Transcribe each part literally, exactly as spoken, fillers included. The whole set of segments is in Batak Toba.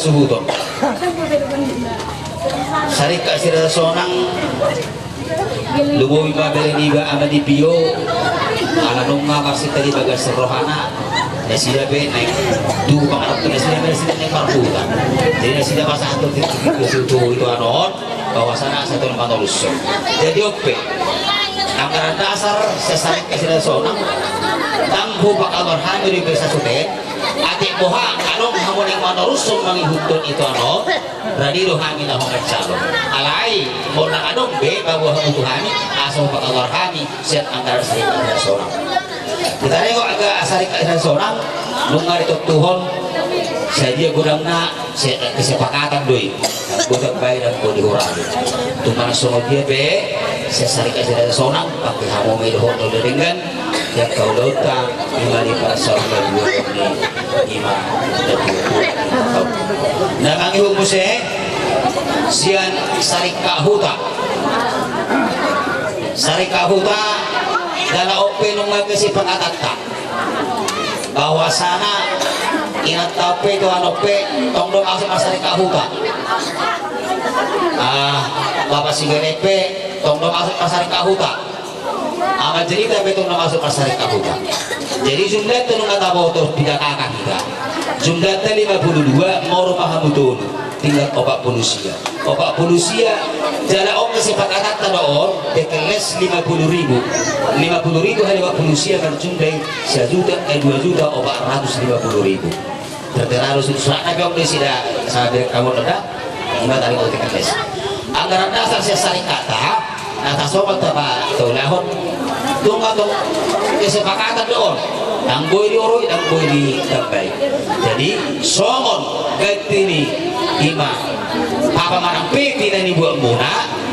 suhuton. Sarikat Sirasonang, lumobi ma bere niba Ama Dipio, ala nunga marsinta di bagas rohana, nasida pe naeng tu pangarap nasida, nasida naeng marhuta. Jadi nasida pasahat tu, tu, tu, tu, tu, tu, anu on, bahwasana satu manorushon. Jadi on pe, anggaran dasar sian Sarikat Sirasonang, ndang hupahaluar hami do i pe sasudena, atik boha adong hamu naeng manorushon mangihuthon ito ano, radi do hami na manjalo. Alai, molo adong be paboa hamu tu hami, asa hupahaluar hami sian anggaran Sarikat Sirasonang. Hita ringot angka Sarikat Sirasonang, nunga ditontuhon, sadia godangna, se-, kesepakatan do i. Ndang boi tambai, ndang boi dihurangi. Tung manang songon dia pe, sian Sarikat Sirasonang, pake hamu ma i dohot na uli denggan, sian angka ulaonta, ima di parsaurmatua ni, ima, na mangihut muse, sian Sarikat Huta. Sarikat Huta, jala on pe nunga kesepakatanta. Bahwasana inanta on pe, itoan on pe, tong do masuk marsarikat huta. Ah, Bapak Sigaret pe, tong do masuk marsarikat huta. Ama Jelita pe tong do masuk marsarikat huta. Jadi jumlahta nunga taboto, pinda kakak hita. Jumlahta lima puluh dua, molo ma hamu tolu. Tinggal opat puluh sia. Opat puluh sia, jala on kesepakatanta do on, dengke les lima puluh ribu. Lima puluh ribu hali opat puluh sia marjumlah sajuta, eh, dua juta opat ratus lima puluh ribu. Tertera do surat na pe on do i sida, sabar hamu da. Ima tadi mau dengke les. Anggaran dasar sian sarikatta, na tasomal taba taulahon, tung antong kesepakatan do on. Ndang boi dioroi, ndang boi ditambai. Jadi, songon ganti ni ima, papa manang peti na nibuatmuna,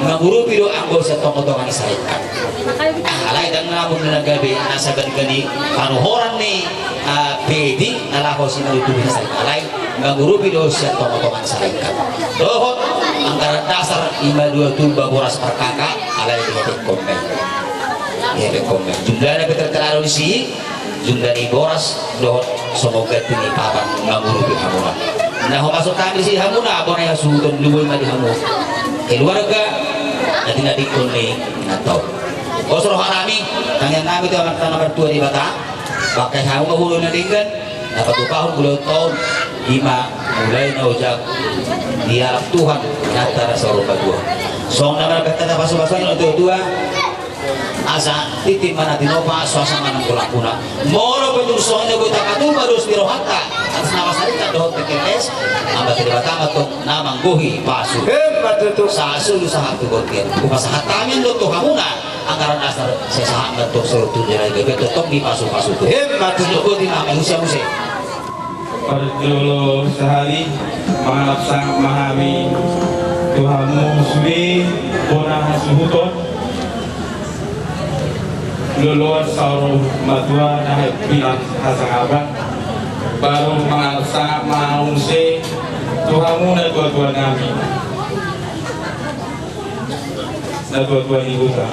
mangurupi do anggo sian tongatonga ni sarikat. Ah, alai ndang na mungkin na gabe, na sabar gani panuhoran ni, ah, peti, na laho sian tubuh ni sarikat. Alai, mangurupi do sian tongatonga ni sarikat. Dohot anggaran dasar ima dua tumba boras parkaka, alai dihape komben. Dihape komben. Jumlahna pe tertera do disi, jumlah ni boras, dohot songon ganti ni papan mangurupi hamuna. Na humasuk hami disi hamuna, bona hasuhuton, lumobi ma di hamu keluarga, na tinadingkon ni inanta on. Pos roha nami, tangiang nami tu Amanta na martua Debata, bangkai hamu ma ulaon na denggan, na patupahon ulaonta on, ima mulai na ojak dialap Tuhan, inanta na saur matua. Songon na marhata pasupasu ni natuatua, asa tintin ma na tinopa, so asa manang tulangkuna. Molo pe tung songon i na boi tapatupa dos ni rohanta atas nama sarikat dohot P K S, Amanta Debata ma tong na manggohi pasu. Emma tutu. Sahat solu sahat tu bontean. Hupasahat hami do tu hamuna anggaran dasar, sai sahat ma tong saluhut tu jala i gabe tongtong dipasupasu tu. Emma tutu. Songon i ma hami, husia muse. Parjolo sahali mangalap sangap ma hami tu hamu sude bona hasuhuton, loloan saur matua na hepinang hasangapan. Baru mangalap sangap ma hamu muse tu hamu natuatua nami, natuatua ni huta.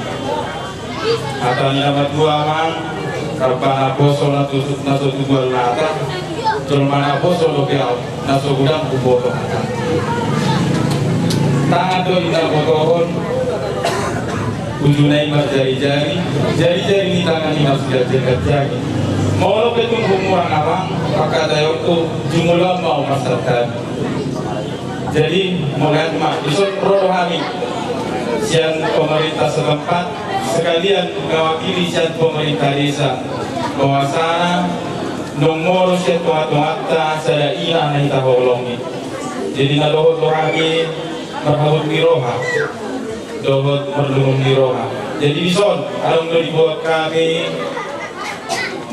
Hata ni na matua, amang, rap na poso na so tubu alunata, jolma na poso dope ahu, na so godang huboto hata. Tangan do i na botohon, ujungna i marjarijari, jarijari ni tangan i marsiganjangganjangi. Molo pe tung hurang, amang, pangkataionku, jumolo ma ahu marsantabi. Jadi, mauliate ma, dison ro do hami sian pemerintah setempat, sekalian mewakili sian pemerintah desa, bahwasana naung molo sian tongatonganta sada ina na hita holongi. Jadi, na dohot do hami marhabot ni roha dohot marlungun ni roha. Jadi, dison adong do diboan hami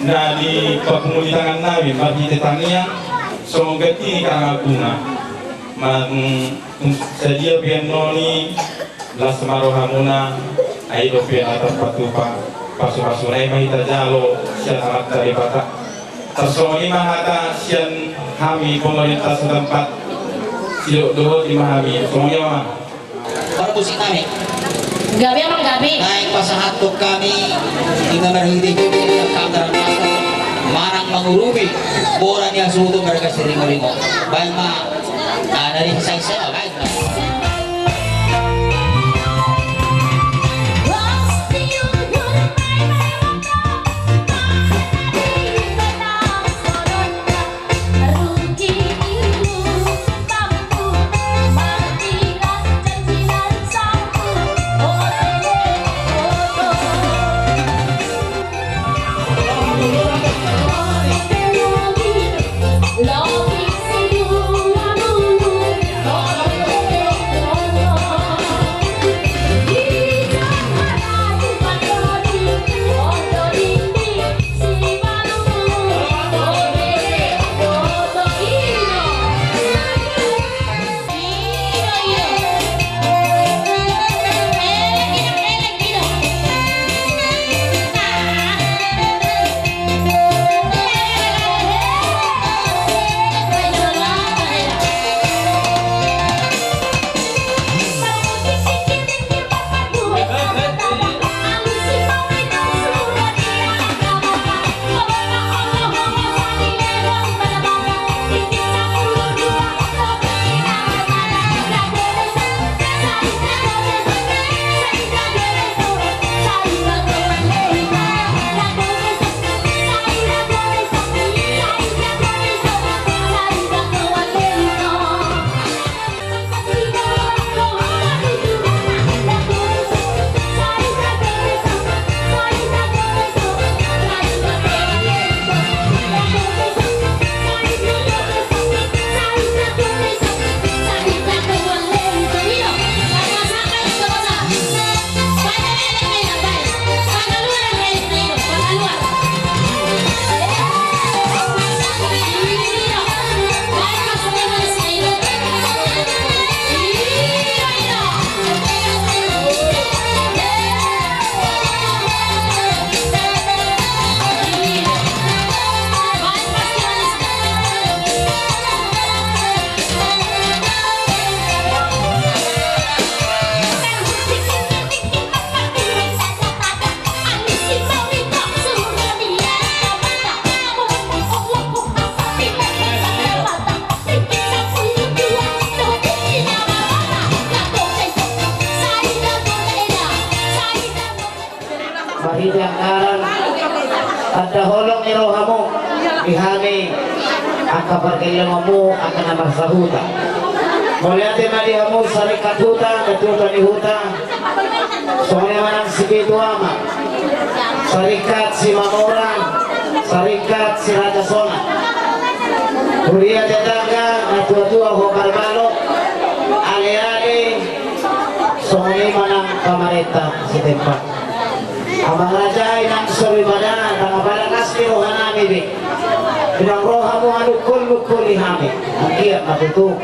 na dipapungu di tangan nami marhite tangiang, songon ganti ni tanganmuna. Manang sadia pe annon i, las ma rohamuna, ai dope na tarpatupa pasupasuna i ma hita jalo sian Amanta Debata. Tarsongon i ma hata sian hami pemerintah setempat, sidok dohot i ma hami, songon i ma. Parmusik nami. Gabe, amang, gabe. Naeng pasahathon hami, ima marhite-hite ni angka anggaran dasar, manang mangurupi bona ni hasuhuton marga Siringoringo. Baen ma. Nah, dari saya, saya, guys. Marhite anggaran, tanda holong ni rohamu di hami angka pargellengmu, angka na marsahuta. Mauliate ma di hamu sarikat huta, ketua ni huta, songon i ma nang si Ketua Ama, sarikat Simamora, sarikat si Raja Sona, huria tetangga, natuatua Hobar Balok, aleale, songon i ma nang pamarenta sitempat. Amang raja, inang soripada, tanggapada las ni rohanami be. Inang rohamu manungkun-nungkuni hami. Anggiat ma tutu,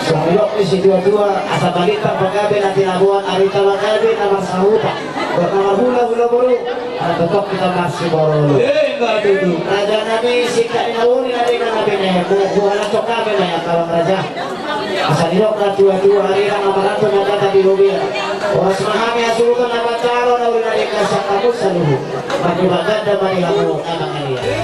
songon nidok ni situatua, asa balintang pagabe na tinaboan, arita pagabe na marsahuta. Dohot na marhulahula boru, ala tongtong hita marsiborolu. Rajanami, singkat ni na uli na denggan na binahenmu, huhalakhon hami ma i, amang raja. Asa nidok natuatua, ari na marantun na gata di lobia. Horas ma hami hasuhuton na mantaro na uli na denggan sian hamu saluhut. Marjumpang ganda ma di hamu amang raja.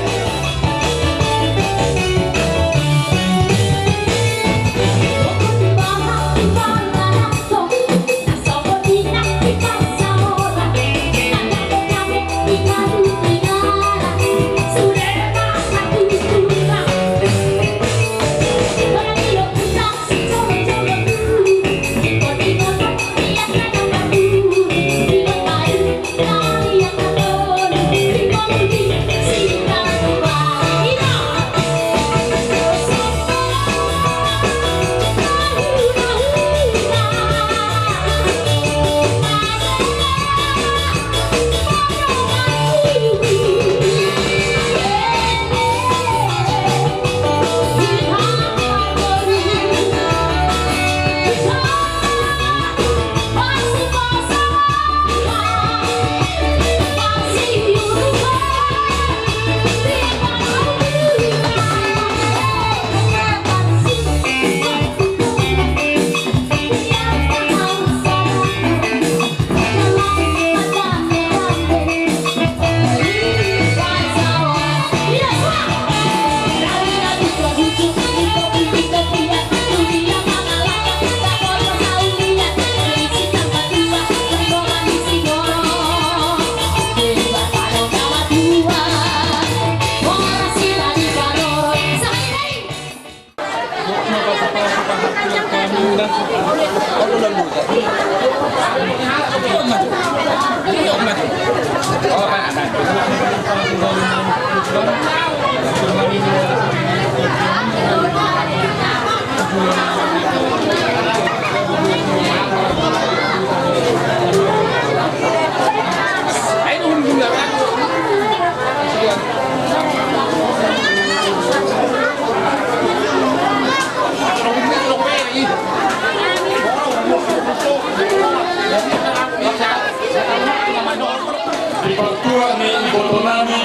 Di partua ni ibotonami,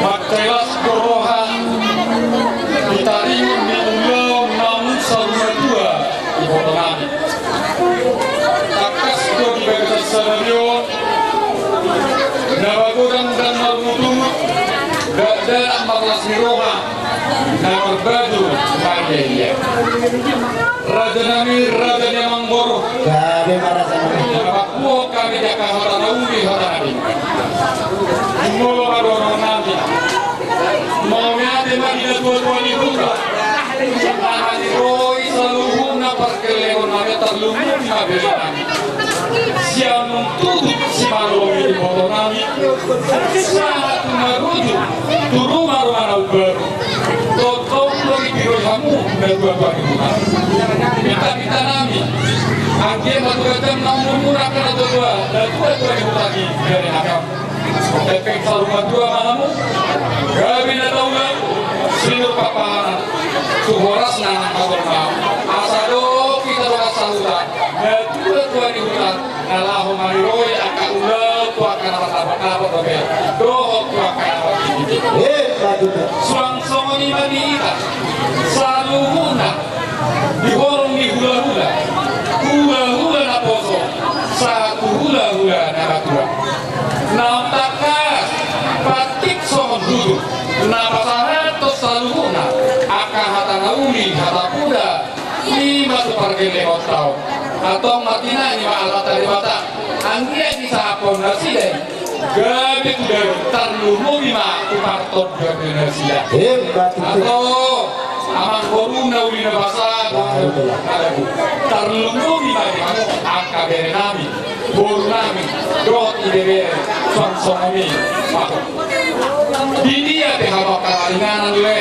mangkalas do roha di taringot ni ulaon naung saur matua ibotonami. Tangkas do di bagasan sadari on, na magodang ndang marungutungut, dakdanak marlas ni roha, na marbaju marlialia. Rajanami, raja ni amangboru. Gabe ma rajanami. Na mambuhok hami di angka hata na uli, hata na uli. Molo ma dohononnami, mauliate ma di natuatua ni huta. Aha ni ro i saluhutna pargellengon nami, tarlumobi ma berenami. Sian nunga tutu simalolong i ibotonami, sahat tu marujung tu rumaruma na umbaru. Tongtong do dipiroi hamu natuatua ni huta. Pintapintanami, anggiat ma tu ganjang na umurmuna angka natuatua, natuatua ni huta i, berenami. Hepeng saur matua ma hamu, gabe na taula, sinur papahan, tu horas na nang hatoluna. Asa dong hita dongan sahuta, natuatua ni huta, na laho maniroi angka ulaon tu angka na mardapodapo dope, dohot tu angka na martingki. Eh, batu. Suang songon i ma di hita saluhutna, di horong ni hulahula, hulahula naposo, sahat tu hulahula na matua. Naung tangkas patik songon hutu, na pasahathon saluhutna angka hata na uli, hata poda, i ma tu pargellengonta on. Antong martinangi ma Amanta Debata, anggiat disahaphon nasida i gabe tu daru, tarlumobi ma tu partondion ni nasida. Emma tutu. Antong amangboru na uli na basa, baik, tarlumobi ma di hamu angka berenami, borunami, dohot ibebere, suang songon i. Di dia pe hamu angka na ringanan, le,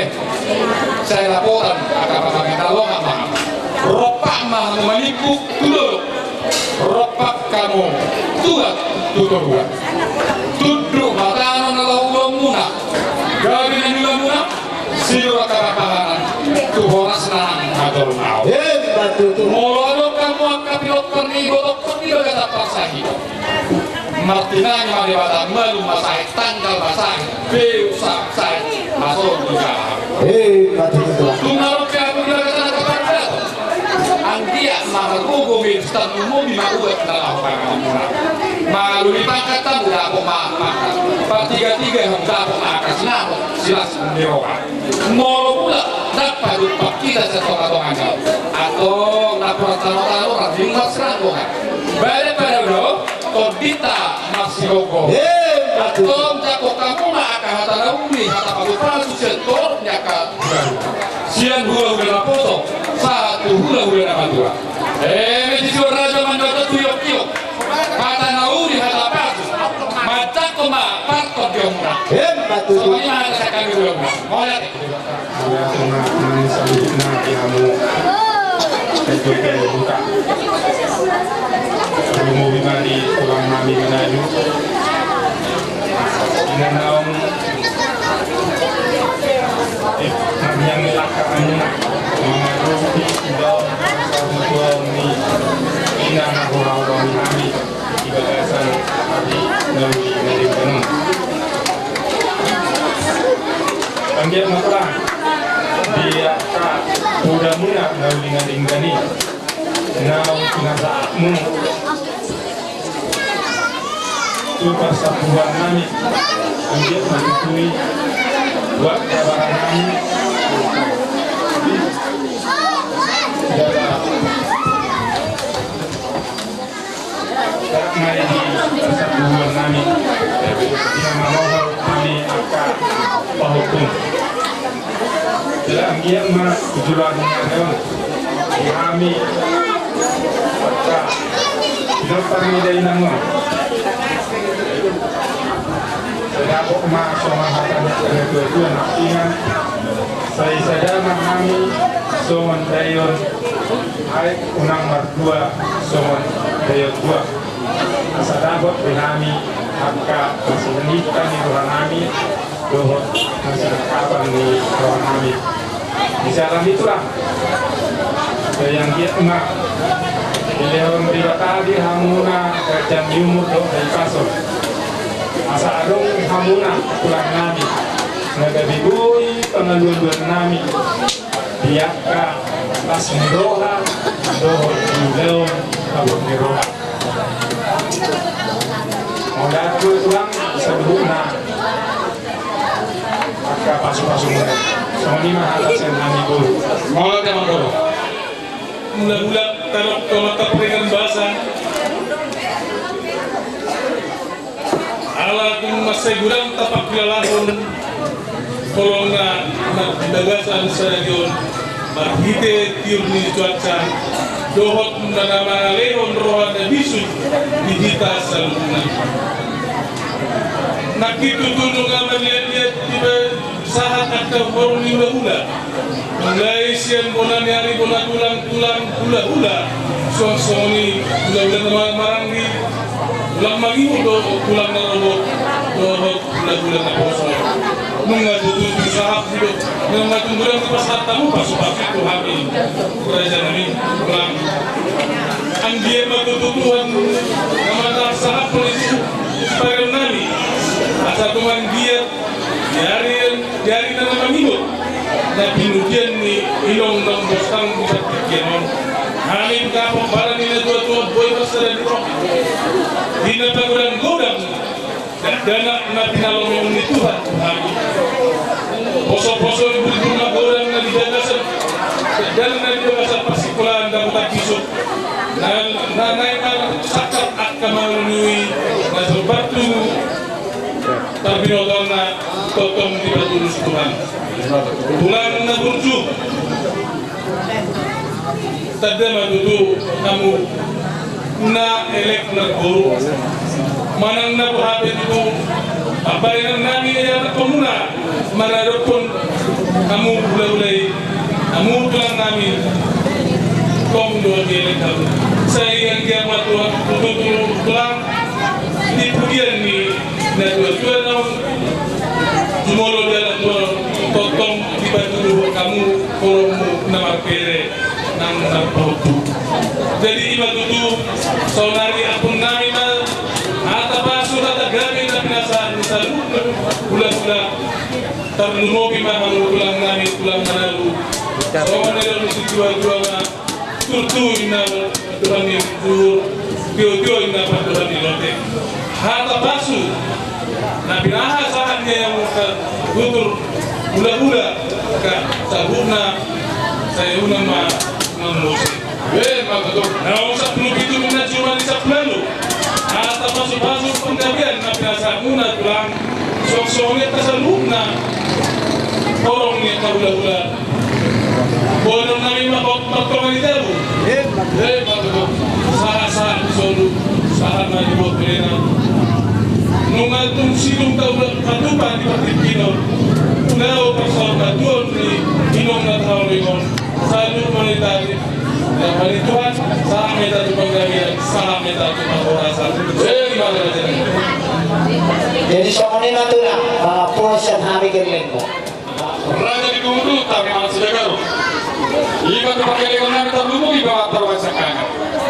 sai dapotan angka pamangan na lomak ma hamu. Rompak ma hamu manimbung tu dolok, rompak hamu tuat tu toruan. Tunduk ma tano na laho ulaonmuna, gabe na niulamuna, sinur angka papahan, tu horas na nang hatoluna. Emma tutu. Molo adong hamu angka pilot parnibotokkon di bagasan parsahiton, martinangi ma Debata, malum ma sahit, tanggal ma sahit, beu sa-, sahit, masuk juga. Emma tutu. Tung na ro pe hamu di bagasan angka pardaton, anggiat ma margogo mirus, tarlumobi ma ubat na laho panganonmuna. Mangalo ni pangkat hamu, dapot ma pangkat. Partigatiga hamu, dapot ma angka sinamot, silas ni roha. Molo mulak ndang pajumpang hita sian tongatonga ni on, antong napuran tanotano, randing marsiranggongan, badan padaodao, tondinta marsigomgoman. Emma tutu. Antong jangkon hamu ma angka hata na uli, hata pasupasu sian torop ni angka hulahula, sian hulahula naposo sahat tu hulahula na matua. Eme sisur raja mandok tu iok-iok, hata na uli, hata pasu, manjangkon ma partondionmuna. Emma tutu. Songon i ma hata sian hami hulahula. Mauliate. Mauliate ma nang saluhutna di hamu. Saluhutna. Tarlumobi ma di tulang nami Manado. Ina naung, eh, marniang ni langka hamu mangadopi ulaon saur matua ni ina na hurang-hurang nami. Di bagasan ari na uli na denggan on. Anggiat ma tulang, di angka podamuna na uli na denggan i, naung pinasahatmu tu parsambuan nami, anggiat ma tutu i buat habaran nami. Dalam Sahat ma i di parsambuan nami, di na mamohon hami angka pahompum. Jala anggiat ma tu joloan ni ari on, di hami angka pinompar ni dainang on. Dapot ma songon hata ni natuatua nangkiningan, sai sada ma hami songon daion, ai unang mardua songon daion dua. Asa dapot di hami angka hasilinta ni rohanami dohot hasilangkapan ni rohanami. Di siala ni i, Tulang, sai anggiat ma dilehon Debata di hamuna ganjang ni umur dohot hahipason. Asa adong hamuna, Tulang nami, na gabe boi pangalualuan nami di angka las ni roha dohot di ulaon habot ni roha. Mauliate, Tulang, saluhutna angka pasupasu muna. Songon i ma hata sian hami, Boru. Mauliate, Amang Boru. Hulahula, tadok tu amanta pariban basa. Ala tung mansai godang tapangkilalahon holongna na di bagasan sadari on, marhite tiur ni cuaca dohot na mangalehon roha na bisuk di hita saluhutna. Nangkin tutu nunga mangaliat-liat dipasahat angka horong ni hulahula. Mulai sian bona ni ari, bona tulang, tulang, hulahula, suang songon i hulahula na ma-, maranggi, tulang mangihut dohot tulang na robot dohot hulahula na poso. Nunga tutu dipasahat, nunga tutu godang dipasahat hamu pasupasu tu hami, raja nami, Tulang. Anggiat ma tutu Tuhan na mangalehon sahat poli tu pariban nami, asa tung anggiat di ari, di ari na mangihut na pinutian ni inong na umbos tang di partingkian on, hami pangkapok bara ni natuatua boi marsada ni roha di na pagodanggodang dakdanak na pinalomohon ni Tuhan tu hami. Posoposo ni bulbul magodang na di bagasan, dakdanak na di bagasan parsikolaan dapotan bisuk, na, na naeng marsangkap angka mangulului na so partubu parbinotoanna tongtong dipatulus Tuhan. Tulang na burju, tanda ma tutu hamu na elek na boru. Manang na boha pe tutu pambahenan nami, ianakhonmuna maradophon hamu hulahula i, hamu tulang nami, tong do dielek hamu. Sai anggiat ma tutu, tutu, tutu, Tulang, di pudian ni natuatua naung jumolo di alam on, tongtong dipatuduhon hamu holongmu na marpere nang marpahompu. Jadi i ma tutu, saonari ampunami ma hata pasu, hata gabe na pinasahat ni saluhut hulahula, tarlumobi ma hamu tulang nami, Tulang Manalu. Songon na nidok ni situatua ma, turtu inna pandohan ni tutur, tiotio inna pandohan ni lote. Hata pasu na pinasahat ni angka tutur hulahula, angka saluhutna, sai unang ma mangose. Emma tutu. Naung sampulu pitu ninna jumadi sampulu ualu. Hata pasupasu panggabean na pinasahatmuna, Tulang, suang songon i angka saluhutna horong ni angka hulahula. Boanonnami ma hot martonga ni jabu. Emma tutu. Sahat-sahat di solu, sahat ma di boto lena. Nunga tung sidung taula patupa di partingkian on, ulaon parsaurmatuaon ni inong na tahaholongi on. Saluhut ma hita di, di hadapan ni Tuhan, sahat ma hita tu panggabean, sahat ma hita tu parhorasan. Jadi songon i ma, Tulang, pos sian hami gellengmu. Raja ni Gumundul, tapi malas si Dagaru. Iba tu panggabean nami, tarlumobi iba ma tarbaen sangkangan.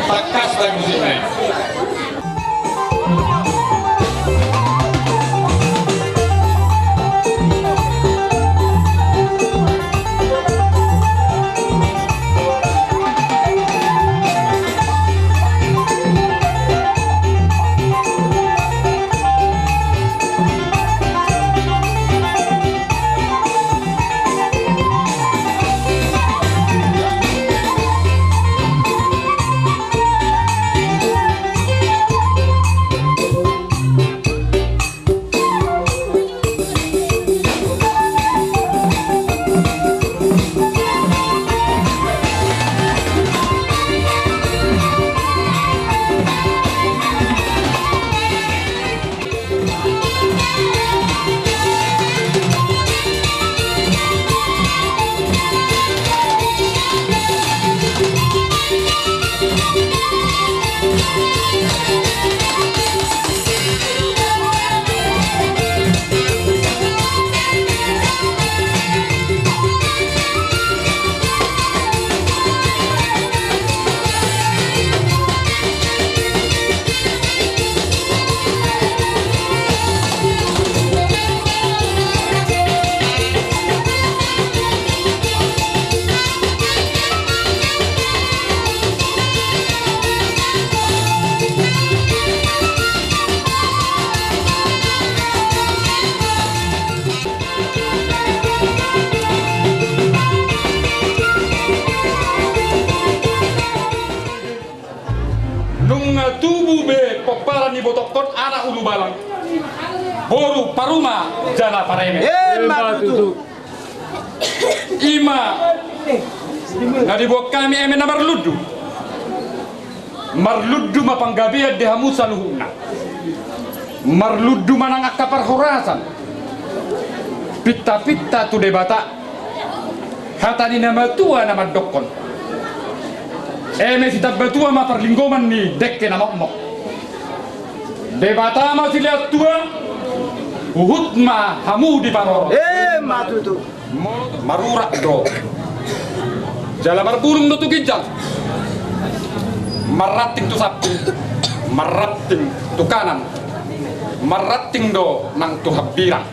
Tangkas dang musik nai. Dibotokkon anak ulubalang, boru paruma jala pareme. Emma tutu. Ima na diboan hami eme na marlundu. Marlundu ma panggabean di hamu saluhutna. Marlundu ma nang angka parhorasan. Pinta-pinta tu Debata. Hata ni na matua na mandokkon: Eme sitambatua ma parlinggoman ni dengke na mokmok. Debata ma silean tua, huhut ma hamu diparorot. Emma tutu. Marurat do jala marbulung do tu ginjang. Marranting tu samping, marranting tu kanan, marranting do nang tu hambirang.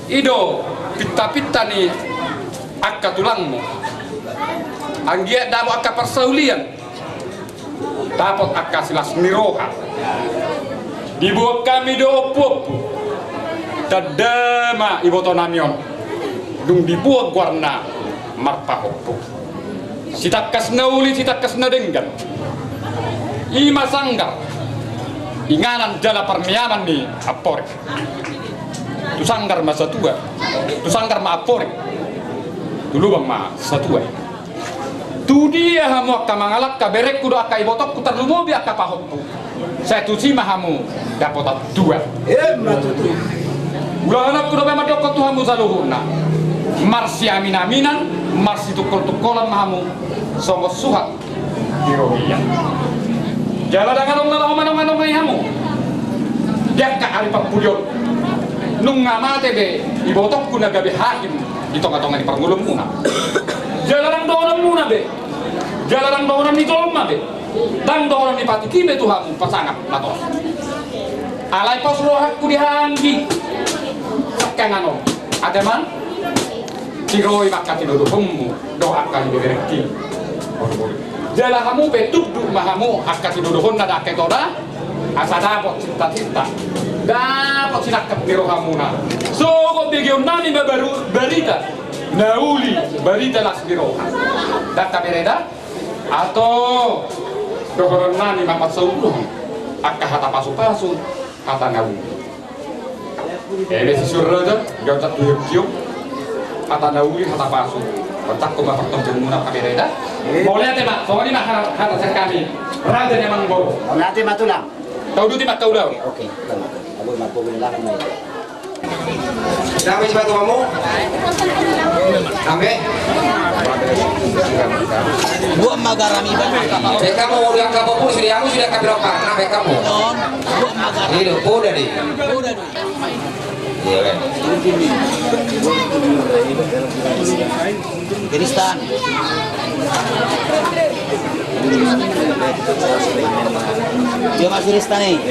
I do pinta-pinta ni angka tulangmu. Anggiat dapot angka parsaulian, dapot angka silas ni roha. Diboan hami do ompu-ompu. Tanda ma ibotonami on dung diboan goarna marpahompu. Sitangkas na uli, sitangkas na denggan. Ima sanggar, inganan jala parmeaman ni amporik. Tu sanggar ma satua, tu sanggar ma amporik, tu lubang ma satua. Tudia hamu angka mangalangka, berengku do angka ibotongku, tarlumobi angka pahompu. Sai tusi ma hamu dapotan tua. Emma tutu. Ulaonku dope mandokkon tu hamu saluhutna. Marsiamin-aminan, marsitungkol-tungkolan ma hamu songon suhat di robean. Jala ndang adong na laho manonganongai hamu di angka ari parpudion. Nunga mate be ibotongku na gabe hakim di tonga-tonga ni parngoluonmuna. Jala ndang dohononmuna be, jala ndang dohonon ni jolma be, ndang dohonon ni patikhi be tu hamu pasangap na tos. Alai pos rohangku di hamu anggi. Sangkangan on, ate amang, tiroi ma angka tinodohonmu dohot angka nibeberengki. Jala hamu pe tunduk ma hamu angka tinodohonna dohot angka itoda, asa dapot cinta-cinta, dapot sinangkap ni rohamuna. Sogot begeonnami ma baru barita na uli, barita las ni roha. Ndang, bere da? Ato dohononnami ma pasaulhon angka hata pasu-pasu, hata na uli. Eme sisur raja, gancak tuyuk-tuyuk, hata na uli, hata pasu. Patangko ma partonjongmuna, angka bere da. Mauliate ma, songon i ma hata sian hami, raja ni amangboru. Mauliate ma tulang. Tauduti ma angka ulaon. Oke, oke. Tama. Abu ma pogun lang mai. Dambe sipatu hamu. Dambe. Buat magaram iba. Bekamu udah angka popul, sudah hamu sudah angka birok parna, bekamu. Buat magaram. Ini lo, udah deh. Udah deh. Iya, kan? Kristan. Dia masuk Kristan nih.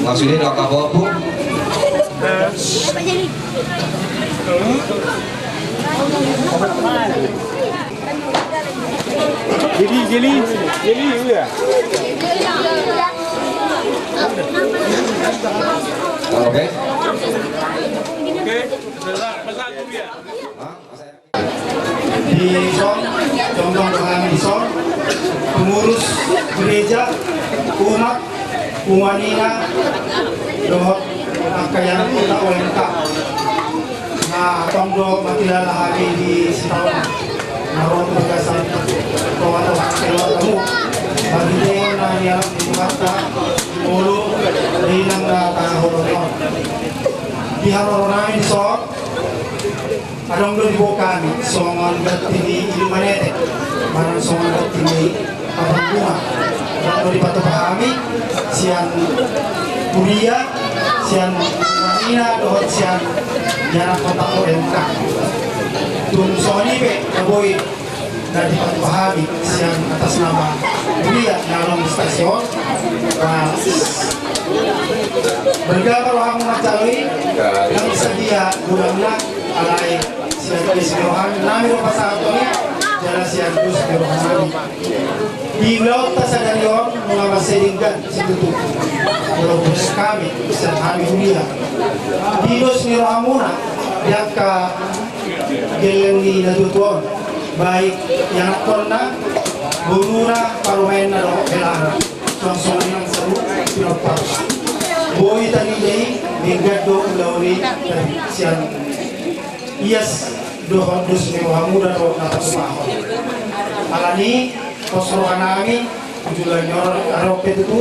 Maksudnya udah apa, Bu? Jadi, jadi, jadi, iya. Oke. Oke. Di son, jongjong do hami di son, pengurus gereja, umat, punguan ina, dohot angka ianakkon na U M K. Na tong do martilala hami di sitaon na ro tu bagasan tonga-tonga keluargamu. Marhite na nialap ni Tuhanta, molo di na tahaholongi on. Di haroroanami di son, adong do diboan hami songon ganti ni ilumanetek manang songon ganti ni parbunga. Adong do dipatupa hami sian huria, sian punguan ina dohot sian ianakkon na U M K. Tung songon i pe na boi na dipatupa hami sian atas nama huria na adong di stasiun. Bergabung hamu manjalo i, nang sadia godangna, alai sian base ni rohanami do pasahaton i. Jala sian dos ni rohanami. Di ulaonta sadari on nunga mansai denggan situtu. Walaupun hami sian hami huria, di dos ni rohamuna di angka gelleng ni natuatua on, baik ianakhonna, boruna, parumaenna dohot helana. Songon songon i nang saluhut pinompar. Boi tarida i, denggan do ulaon i, sian ias dohot dos ni rohamuna do na patupahon. Alani i, pos rohanami, jumolo ni on ro pe tutu,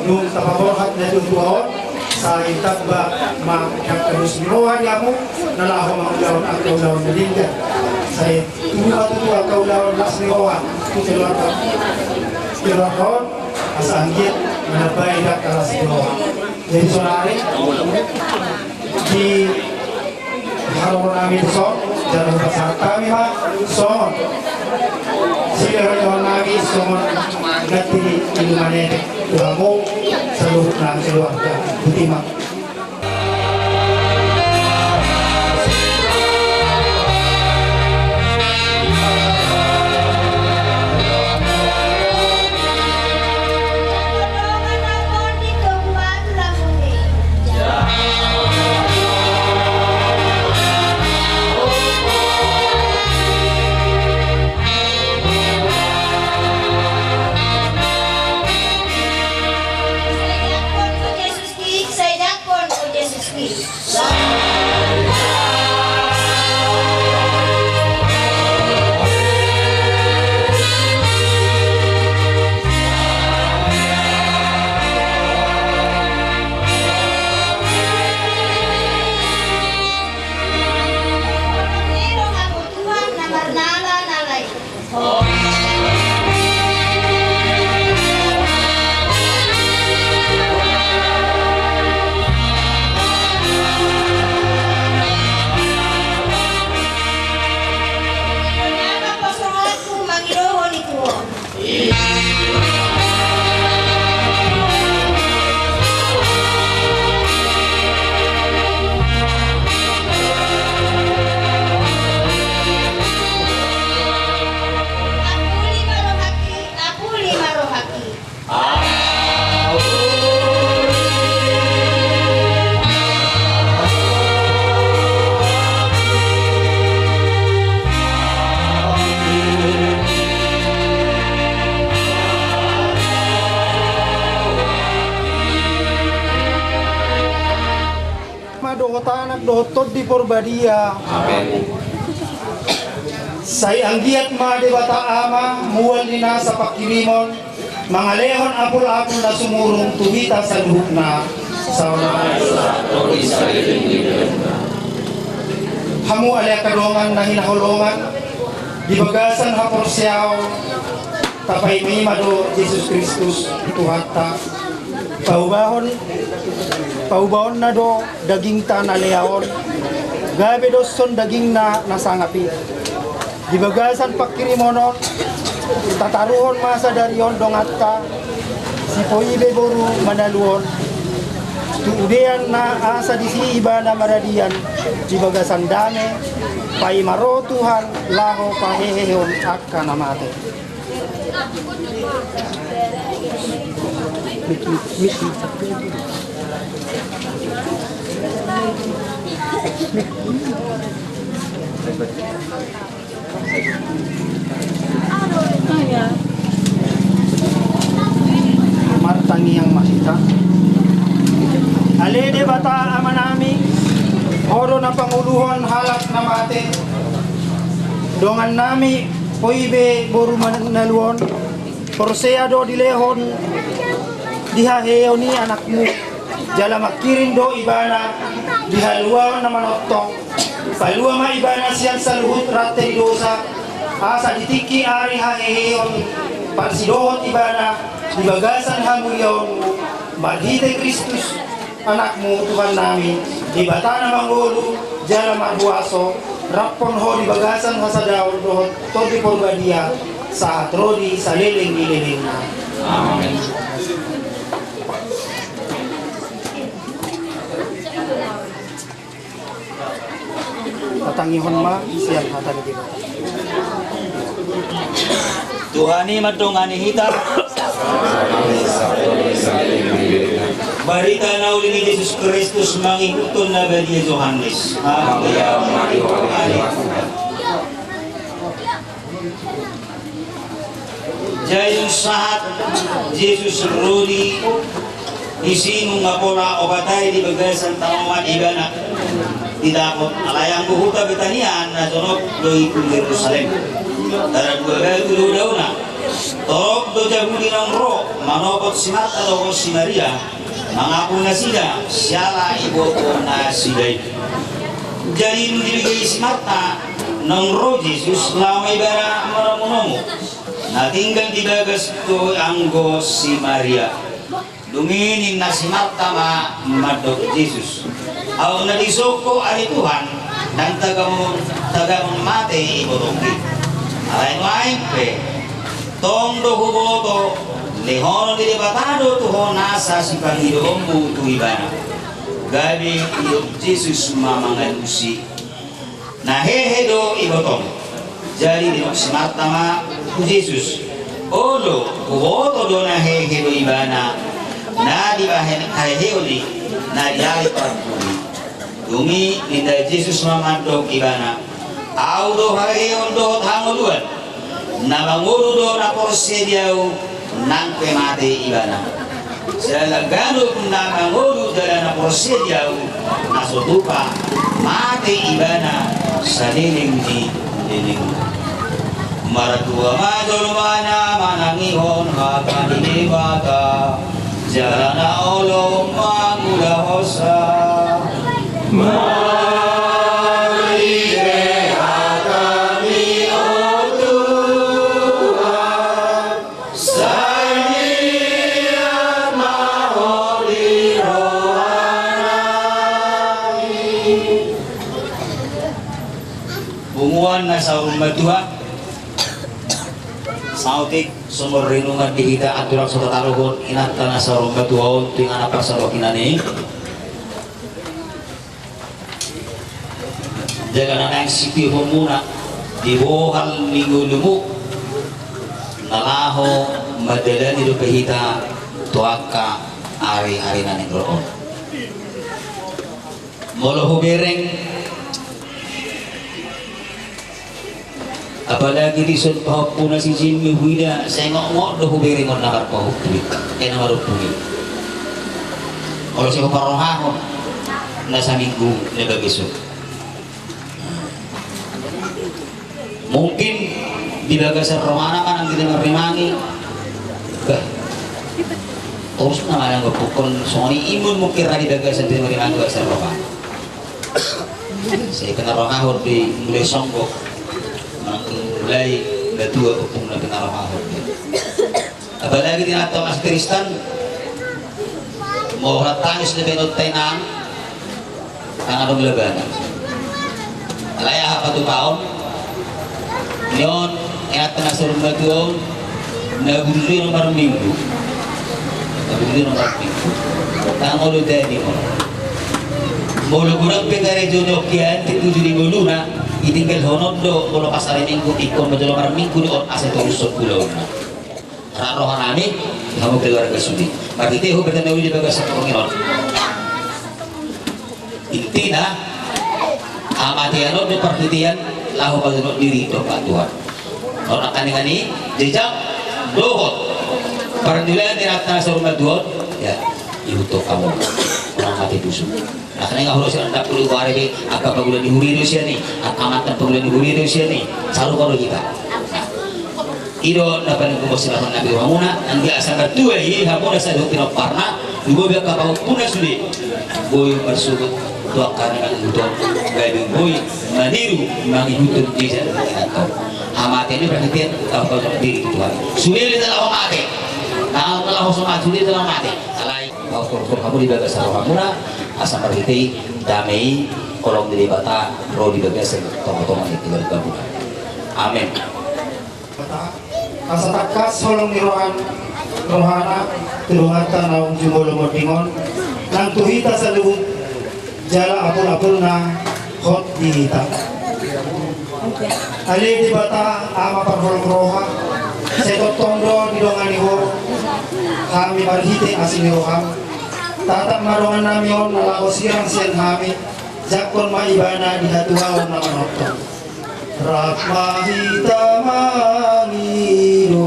dung tapaborhat natuatua on, sai tamba ma angka dos ni roha di hamu, na laho mangulahon angka ulaon na denggan. Sai tubu ma tutu angka ulaon las ni roha tu keluarga, keluarga on, asa anggiat manambai angka las ni roha. Jadi saonari, di haroronami dison, jala hupasahat hami ma songon silehonlehonnami songon ganti ni iluman ende tu hamu saluhutna keluarga. Botima. Ama dohot Anak dohot Tondi Porbadia. Amen. Sai anggiat ma Debata Ama mual ni nasa pangkirimon, mangalehon apul-apul na sumurung tu hita saluhutna. Saonari. Hamu ale angka dongan na hinaholongan, di bagasan haporseaon, tapaima-ima do Jesus Kristus Tuhanta. Paubahon, paubahonna do dagingta na lea on, gabe doshon dagingna na sangap i. Di bagasan pangkirimon on, tataruhon ma sadari on donganta, si Poibe boru Manalu on, tu udeanna asa disi ibana maradian, di bagasan dame, paima ro Tuhan, laho pahehehon angka na mate. Martangiang ma hita. Ale Debata Amanami, Ho do na pangoluhon halak na mate. Dongannami Poibe boru Manalu on, porsea do dilehon di haheheon i anakmu, jala mangkirim do ibana di haluaon na manongtong. Palua ma ibana sian saluhut rante ni dosa, asa di tingki ari haheheon parsidohot ibana di bagasan hamuliaonmu, marhite Kristus Anakmu, Tuhannami, Debata na mangolu jala marhuaso, raphon Ho di bagasan hasadaon dohot Tondi Porbadia, sahat ro di saleleng ni lelengna. Amen. Tatangihon ma sian hata ni Debata. Tuhan i mandongani hita. Barita na uli ni Jesus Kristus mangihuthon na badia Johannes. Amen. Jadi sahat Jesus ro di disi nunga pola opat ari di bagasan tano on ibana. Didapot alai anggo huta Betania na jonok do i tu Jerusalem. Taradua batu do daona. Torop do jabu di naung ro manopot si Marta dohot si Maria. Mangaku nasida siala iboto nasida i. Jadi dung dibege si Marta naung ro Jesus laho ma ibana manomunomu. Na tinggal di bagas do anggo si Maria. Dung i ninna si Marta ma mandok Jesus, aut na disongko ari Tuhan, ndang tagamon, tagamon mate ibotongki. Alai nuaeng pe tong do huboto, lehonon ni Debata do tu ho nasa sipangidoonmu tu ibana. Gabe idok Jesus ma mangalusi. Na hehe do ibotong. Jadi didok si Marta ma tu Jesus, olo, huboto do na hehe do ibana, na dibahen haheheon i, na dialap parpudi. Dung i ninna Jesus ma mandok ibana, au do haheheon dohot hangoluan. Na mangolu do na porsea di au, nang pe mate ibana. Jala ganup na mangolu jala na porsea di au, na so tupa mate ibana saleleng ni lelengna. Martua ma jolma na manangihon hata ni Debata, jala na olo mangulahonsa. Marhite hataMi, o Tuhan, sai mian ma Ho di rohanami. Punguan na saur matua, saotik so marrinungan di hita, andorang so tataruhon inanta na saur matua on tu inganan parsarokinan i. Jala na naeng sitiopon muna di bohal ni ngolumu na laho mandalani dope hita tu angka ari-ari na naeng ro on. Molo hubereng, apalagi dison pahompuna si Jimmy, huida sai ngokngok do hubereng on na marpahompu i, eh, na marompu i. Molo sai huparrohahon na saminggu na bagas on. Mungkin di bagasan rohana manang di na marrimangi. Bah. Torus na manang gopukkon songon i, imbun mungkin ra di bagasan di na marrimangi, bagasan rohana. Sai pinarrohahon di mulai songgop manang mulai natua, ompung na pinarrohahon di. Apalagi di na tong as Kristen, molo tangis na baenonta i nang, nang adong labana. Alai aha patupaon ni on, inanta na saur matua on, na bujur i nomor minggu. Na bujur i nomor minggu. Tangolo tadi mo. Molo godang pe karejo ni ongkian, ti bujur i ngoluna, ditinggalhonon do, molo pas ari minggu, ingkon ma jolo marminggu do on asa torushon ulaonna. Ra rohanami, hamu keluarga sude. Marhite hubereng na uli di bagasan tonga on. Intina, hamatean on do parhitean laho manjunok diri dompak Tuhan. On angka ningan i, jejak dohot parnilaan ni inanta na saur matua on, ya, ihuthon hamu. Unang mate busuk. Nah, nunga hurang sian dapur i, boha be angka pangula ni huria do sian i, angka mantan pangula ni huria do sian i, sarupa do hita. I do na paling gumos na pernah di rohamuna, anggiat asa martua i hamuna saluhut pinomparna, lumobi angka pahompuna sude. Boi marsogot tu angka na mangihuthon, gabe boi maniru mangihuthon jejak ni inanta on. Hamatean i berarti dia tahu diri tu Tuhan. Sude hita laho mate. Tahu laho so mate, sude hita laho mate. Alai. Pausur-usur hamu di bagasan rohamuna, asa marhite i dame i, holong ni Debata ro di bagasan tonga-tonga ni keluargamuna. Amen. Asa tangkas holong ni rohan-, rohana tu donganta naung jumolo monding on, nang tu hita saluhut jala apul-apulna hot di hita. Ale Debata, Ama parholong roha, sai tongtong do didongani Ho hami marhite asi ni roham. Tatap ma dongannami on na laho sirang sian hami, jangkon ma ibana di hatuaon na manongtong. Rap ma hita mangido.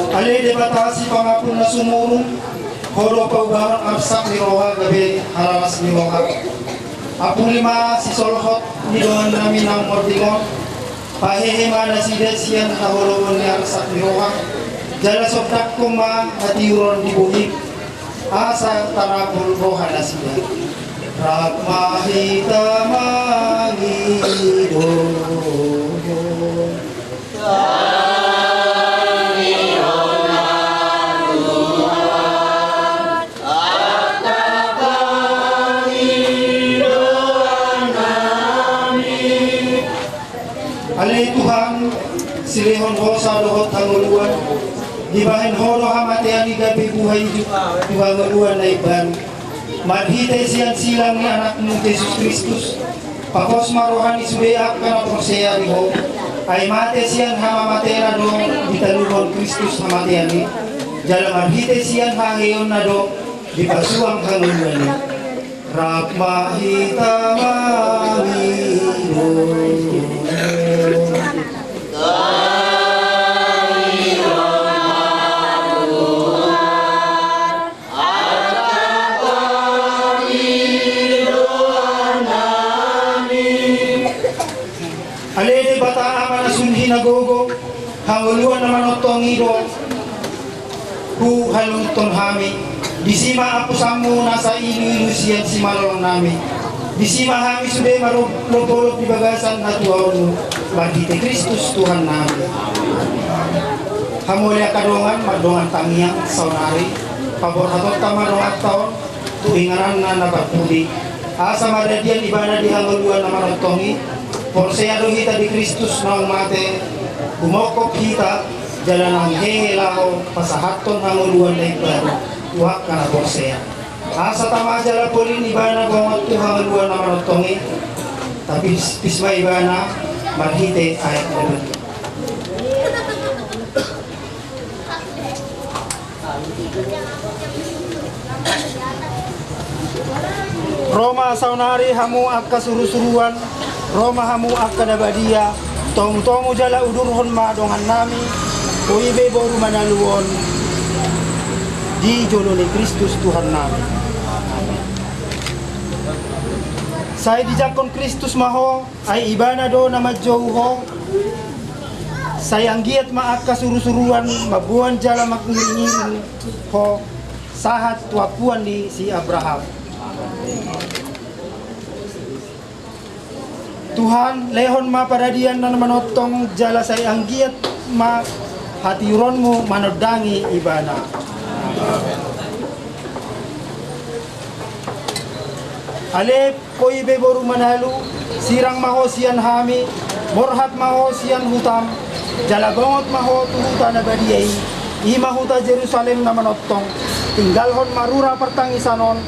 Ale Debata sipangampun na sumurung, Ho do paubahon arsak ni roha gabe halalas ni roha. Apuli ma sisolhot ni dongannami na mording on, pahehe ma nasida sian haholomon ni arsak ni roha, jala sondanghon ma hatiuron di bohim, asa tarapul roha nasida. Rap ma hita mangido. Ale Tuhan, silehon hosa dohot hangoluan, dibahen Ho do hamatean i gabe buha ijuk tu hangoluan na imbaru. Marhite sian silang ni Anakmu Jesus Kristus, pos ma roha ni sude angka na porsea di Ho, ai mate sian hamamatena do ditaluhon Kristus hamatean i, jala marhite sian haheheonna do dipasuang hangoluan i. Rap ma hita mangido. Ale Debata Ama na sun hinagogo, hangoluan na manongtong i do huhaluhuthon hami. Disi ma apusanmu nasa iluilu sian simalolongnami. Disi ma hami sude marlombolombo di bagasan hatuaonmu, marhite Kristus Tuhannami. Hamu ale angka dongan, mardongan tangiang saonari, paborhatonta ma donganta on tu ingananna na parpudi, asa maradian ibana di hangoluan na manongtong i. Porsea do hita di Kristus naung mate, humongkop hita, jala naung hehe laho pasahathon hangoluan na imbaru tu angka na porsea. Asa tama jala polin ibana bongot tu hangoluan na manongtong i, tapispis ma ibana marhite aek na batu. Ro ma saonari hamu angka surusuruan, ro ma hamu angka na badia, tomutomu jala udurhon ma dongannami, Ho i be boru manalu on, di jolo ni Kristus Tuhannami. Amen. Sai dijangkon Kristus ma ho, ai ibana do na manjou ho. Sai anggiat ma angka surusuruan mamboan jala mangiringiring ho sahat tu ampuan ni si Abraham. Tuhan, lehon ma paradian na manongtong jala sai anggiat ma hatiuronmu manondangi ibana. Ale Ho i be boru manalu, sirang ma ho sian hami, borhat ma ho sian hutam, jala bongot ma ho tu huta na badia i, i ma huta Jerusalem na manongtong. Tinggalhon ma rura partangisan on,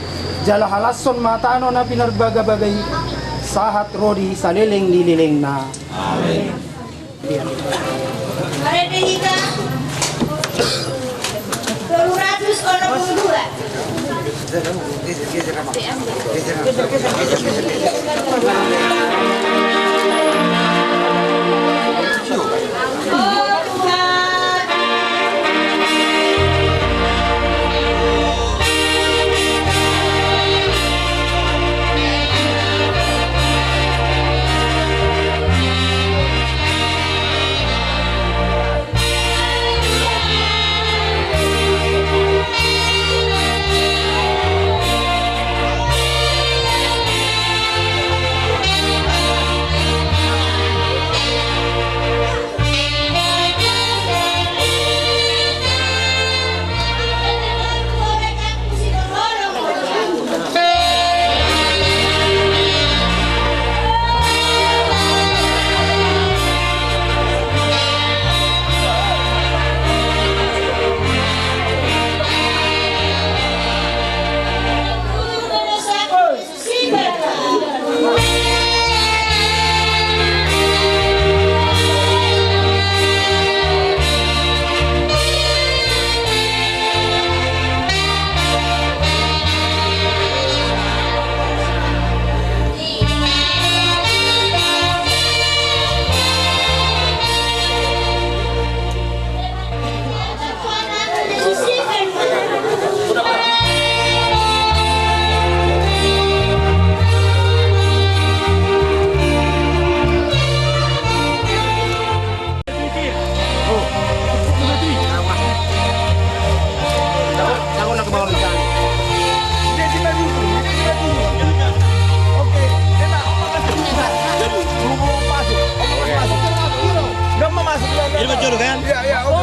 jala halashon ma tano na pinarbagabaga i, sahat ro di saleleng ni lelengna. Amen. Marende hita tolu ratus onom puluh dua.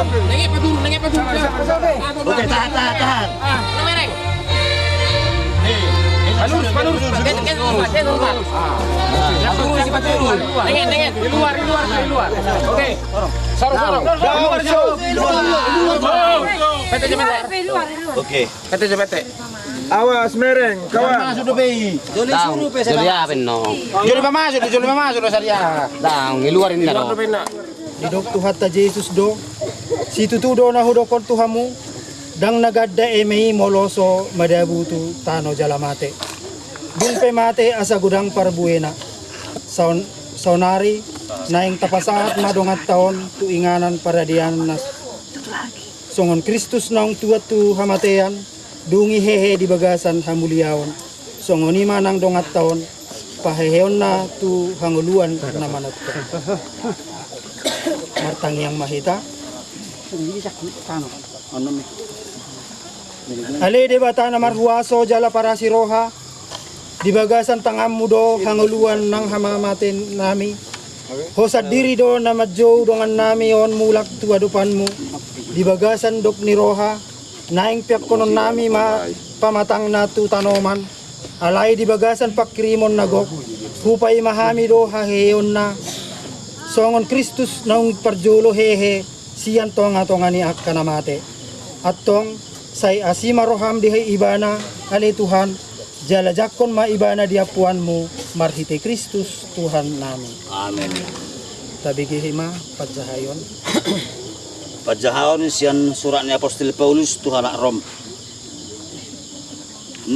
Nengek paturun, nengek paturun. Oke, tahan, tahan, tahan. Ah, Mereng. Hei, hei, panurus, panurus. Panurus, panurus. Paturun, paturun. Nengek, nengek. Di luar, di luar, di luar. Oke. Sorong, sorong. Di luar, di luar. Pete, pete. Oke. Pete, pete. Awas, Mereng, kawan. Masuk do, Pei. Joli suru pe. Joli apa, no? Joli pamasuk do, joli pamasuk do, sadia. Dang, di luar ini, no. Didok Tuhanta Jesus do: Situtu do na hudokkon tu hamu, ndang na ganda eme i molo so madabu tu tano jala mate, dung pe mate asa godang parbuena. Saon-, saonari naeng tapasahat ma donganta on tu inganan paradianna. Songon Kristus naung tuat tu hamatean, dung i hehe di bagasan hamuliaon, songon i ma nang donganta on paheheonna tu hangoluan na manongtong. Martangiang ma hita. Ale Debata na marhuaso jala parasi roha, di bagasan tanganmu do hangoluan nang hamamatenami. Ho sandiri do na manjou dongannami on mulak tu adopanmu, di bagasan dok ni roha, naeng peakkononnami ma pamatangna tu tanoman, alai di bagasan pangkirimon na gok, hupaima hami do haheheonna, songon Kristus naung parjolo hehe sian tongatonga ni angka na mate. Antong, sai asi ma roham di Ibana, ale Tuhan, jala jangkon ma Ibana di ampuanmu, marhite Kristus Tuhannami. Amen. Tabegehe ma panjahaon. Panjahaon sian surat ni Apostel Paulus tu halak Rom.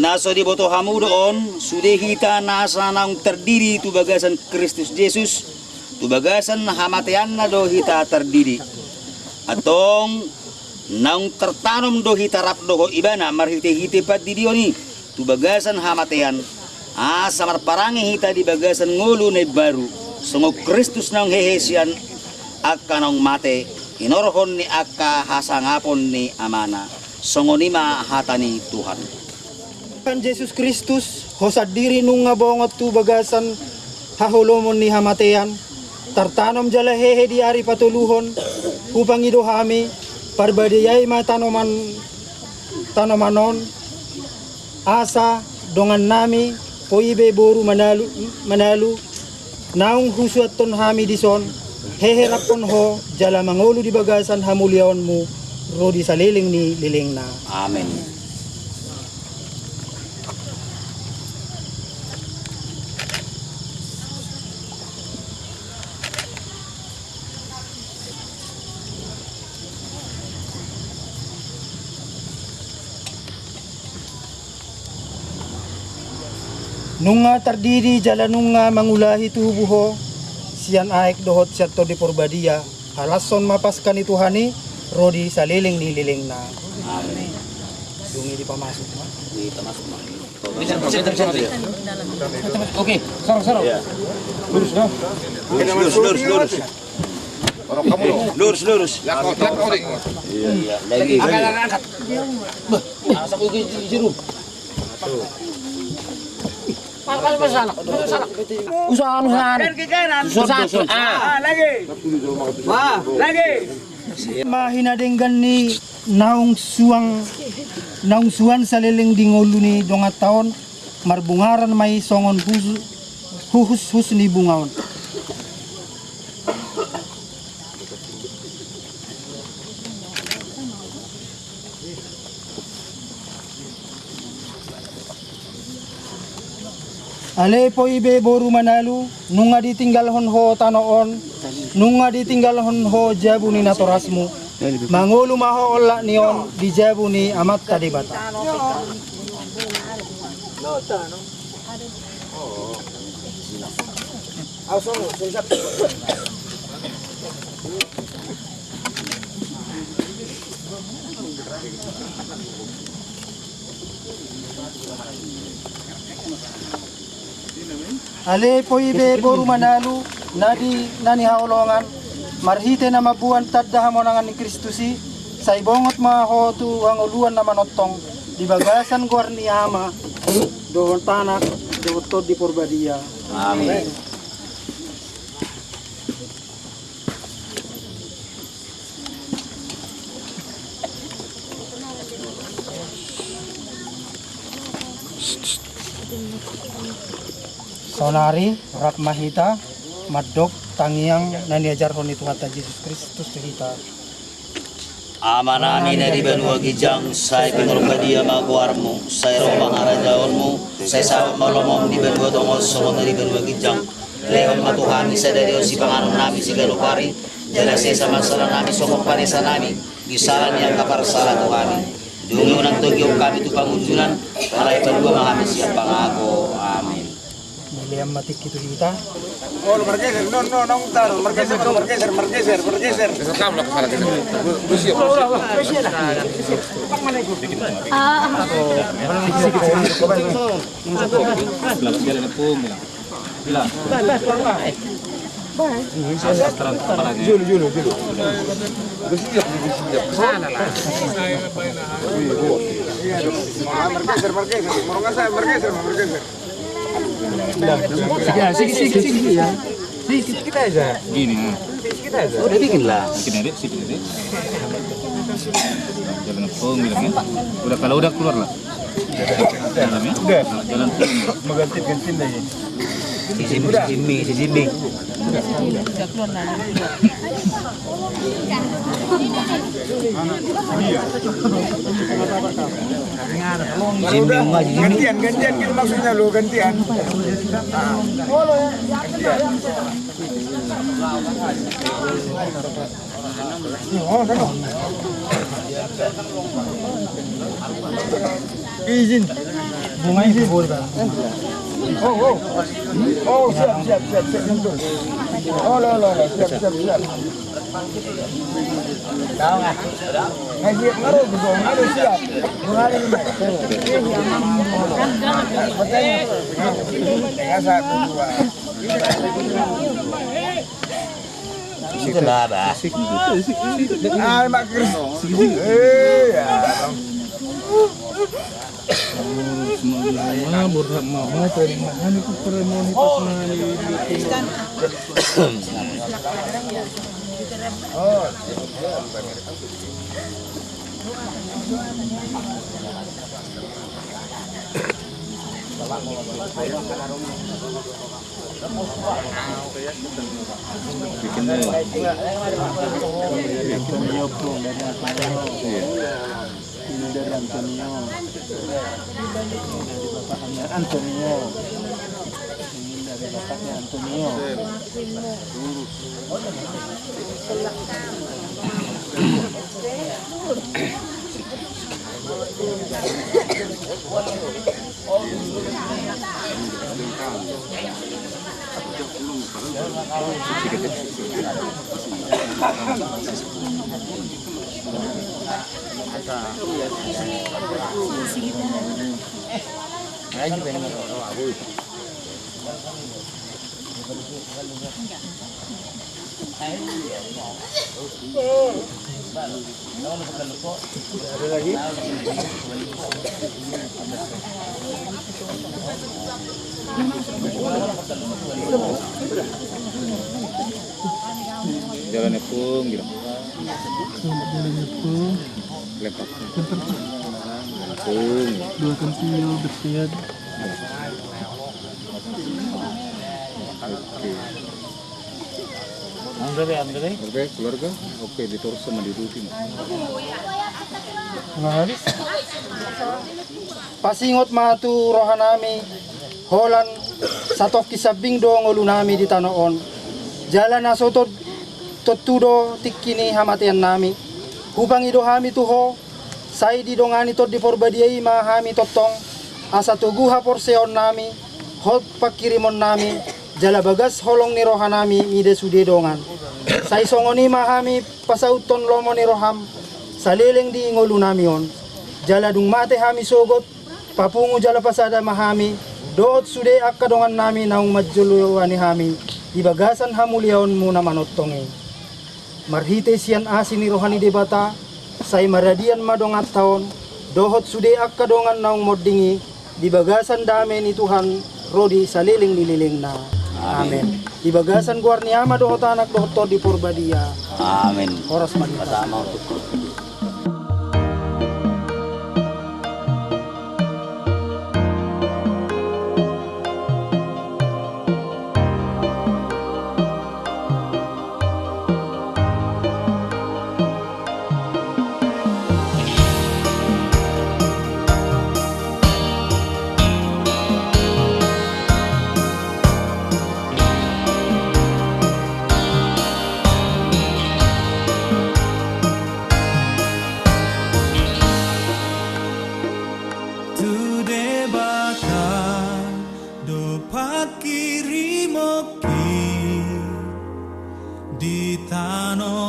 Na so diboto hamu do on, sude hita nasa naung tardidi tu bagasan Kristus Jesus, tu bagasan hamateanna do hita tardidi. Antong, naung tartanom do hita rap dohot Ibana marhitehite pandidion i tu bagasan hamatean, asa marparange hita di bagasan ngolu na imbaru, songon Kristus naung hehe sian angka naung mate, hinorhon ni angka hasangapon ni Amana. Songon i ma hata ni Tuhan. Tuhan Jesus Kristus, ho sandiri nunga bongot tu bagasan haholomon ni hamatean, tartanom jala hehe di ari patoluhon, hupangido hami, parbadiai ma tanoman, tanoman on, asa dongannami, Poibe boru Manalu, Manalu, naung husuanhon hami dison, hehe raphon ho, jala mangolu di bagasan hamuliaonmu, ro di saleleng ni lelengna. Amen. Nunga tardidi jala nunga mangulahi tubu ho, sian aek dohot sian Tondi Porbadia, halashon ma Paska ni Tuhan i, ro di saleleng ni lelengna. Amen. Dung i dipamasuk ma. Dipamasuk ma. Oke, sorong, sorong. Iya. Lurus, lurus, lurus, lurus. Lurus, lurus. Iya, iya. Lagi, lagi. Angkat, angkat. Beh, masa gue di, di, di, di. Pas, pas, pas, sana. Sana. Usaha, usaha. Usaha, usaha. Ah. Ah, lagi. Wah, lagi. Ma hinadenggan ni naung suang, naung suan saleleng di ngolu ni donganta on, marbungaran ma i songon husu-, huhushus ni bunga on. Ale Poibe boru Manalu, nunga ditinggalhon ho tano on, nunga ditinggalhon ho jabu ni natorasmu. Mangolu ma ho olat ni on di jabu ni Amanta Debata. Ale Poibe boru Manalu, na di, na nihaholongan, marhite na mamboan tanda hamonangan ni Kristus i, sai bongot ma ho tu hangoluan na manongtong, di bagasan goar ni Ama, dohot Anak, dohot Tondi Porbadia. Amin. Saonari rap ma hita mandok tangiang na niajarhon ni Tuhanta Jesus Kristus tu hita. Amanami na di banua ginjang, sai pinarbadia ma goarmu, sai ro ma harajaonmu, sai saut ma lomom di banua tonga on songon na di banua ginjang. Lehon ma tu hami sadari on sipanganonnami siganup ari, jala sesa ma salanami songon panesanami di sala ni angka parsala tu hami. Dung i unang togihon hami tu pangunjunan, alai palua ma hami sian pangago. Amin. Dilean ma tingki tu hita. Oh, margeser, no, no, no, taro, margeser, margeser, margeser, margeser. Jolo, jolo, jolo. Margeser, margeser, margeser. Ya, sikit, sikit, sikit, ya. Sikit, sikit aja. Gini, ya. Sikit aja. Udah bikin lah. Bikin aja, sikit aja. Jalan ngepung, bilang, ya. Udah, kalau udah, keluar lah. Jalan, ya. Udah. Jalan. Mau ganti, ganti lagi. Si Jimmy, si Jimmy, si Jimmy. Gantian, gantian gitu maksudnya lo, gantian. Izin. Bunga izin. Oh, oh. Oh, siap, siap, siap, siap, siap. Oh, lo, lo, lo, siap, siap, siap. Tahu nggak? Eh, siap, nggak ada, siap. Bunga ini, Mas. Ya, satu, dua. Itu lah, Bah. Ah, Mak Kris. Eh, ya. Antonio, Bung, dari Antonio. Ini dari Antonio. Ini dari bapaknya Antonio. Ini dari bapaknya Antonio. Jalan Epung, gitu. Jalan Epung. Lempar. Lempar. Jalan Epung. Dua kan tio, bersihan. Oke. Andre, Andre. Andre, keluarga? Oke, di torus sama di rutin. Pasingot ma tu rohanami, holan satongkin sambing do ngolunami di tano on. Jala na so tontu do tingki ni hamateannami. Hupangido hami tu Ho, sai didongani Tondi Porbadia i ma hami tongtong, asa togu haporseaonnami, hot panghirimonnami, jala bagas holong ni rohanami mida sude dongan. Sai songon i ma hami pasauthon lomo ni roham, saleleng di ngolunami on. Jala dung mate hami sogot, papungu jala pasada ma hami, dohot sude angka dongannami naung manjoloani hami, di bagasan hamuliaonmu na manongtong i. Marhite sian asi ni roha ni Debata, sai maradian ma donganta on, dohot sude angka dongan naung monding i, di bagasan dame ni Tuhan, ro di saleleng ni lelengna. Amen. Amen. Di bagasan goar ni Ama dohot Anak dohot Tondi Porbadia. Amen. Horas ma di hita. Sama untuk. tano